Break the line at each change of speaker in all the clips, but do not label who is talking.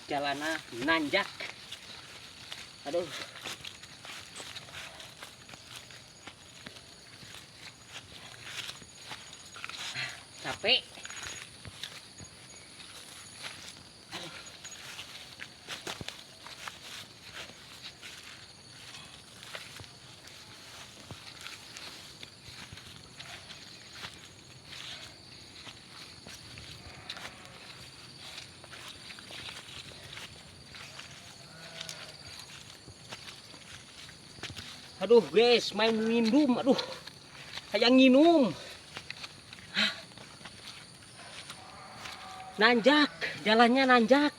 Jalana nanjak. Aduh. Capek. Aduh. Aduh guys, main minum, aduh. Hayang nginum. Hah. Nanjak, jalannya nanjak.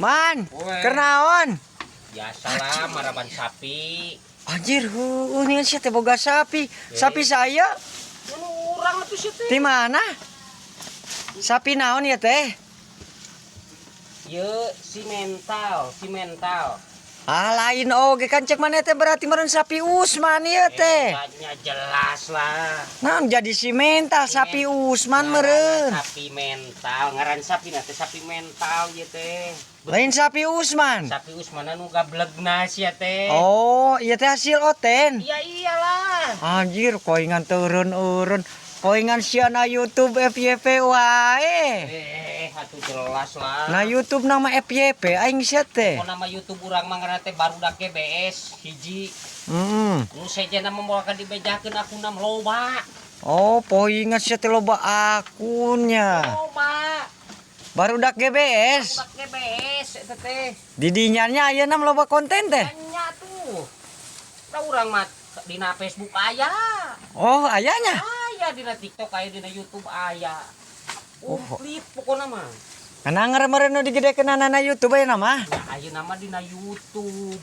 Man,
Weh.
Keur naon?
Biasalah maraban sapi.
Anjir, heueuh nih sia teh boga sapi. Sapi saya
Anu urang atuh sia teh.
Di mana? Sapi naon ya teh?
Ye, simental, simental.
Ah, lain oge kan cek maneh teh, berarti meureun sapi Usman ieu teh.
Hebatnya jelas lah.
Naon jadi simental, sapi Usman meureun.
Sapi mental, ngaran sapi teh sapi mental ieu teh.
Lain sapi Usman.
Sapi Usman anu gablegna sia teh.
Oh, ieu teh hasil oten.
Iya iyalah.
Anjir, koingan turun-urun. Koingan sia na YouTube FYP wae.
Eh, atuh jelas lah.
Na YouTube nama FYP aing sia teh.
Pokona nama YouTube urang mah ngaranna teh Barudak GBS hiji. Nu sejenna mah moal akan dibejakeun akunna mah loba.
Oh, poingan sia teh loba akunnya.
Loba.
Barudak GBS.
Barudak GBS eta teh.
Di dinya nya ayeuna mah loba konten teh.
Nya tuh. Da urang mah dina Facebook aya.
Oh, ayanya.
Aya dina TikTok aya, dina YouTube aya.
Oh.
Komplit pokona mah.
Kana meureun nu digedekeun na YouTube ayeuna mah.
Ya ayeuna mah dina YouTube.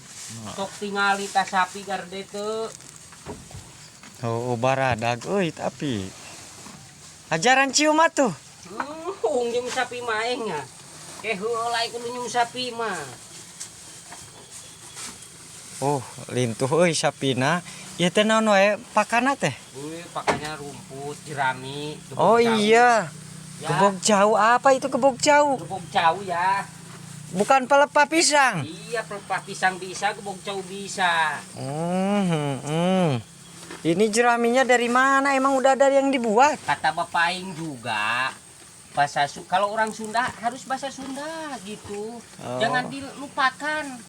Sok tingali ka sapi garde teu.
Oh, baradag euy tapi. Ajaran cium atuh.
Nyium sapi mah aing nya. Ke heula kudu nyium sapi mah.
Oh, lintuh euy sapina. Ieu teh naon wae pakana teh?
Wih, pakannya rumput, jerami, gebog
Oh
cau.
Iya,
Ya,
gebog cau, apa itu gebog cau?
Gebog cau ya.
Bukan pelepah pisang.
Iya, pelepah pisang bisa, gebog cau bisa.
Ini jeraminya dari mana? Emang udah ada yang dibuat?
Kata bapak aing juga, bahasa kalau orang Sunda harus bahasa Sunda gitu.
Oh.
Jangan dilupakan.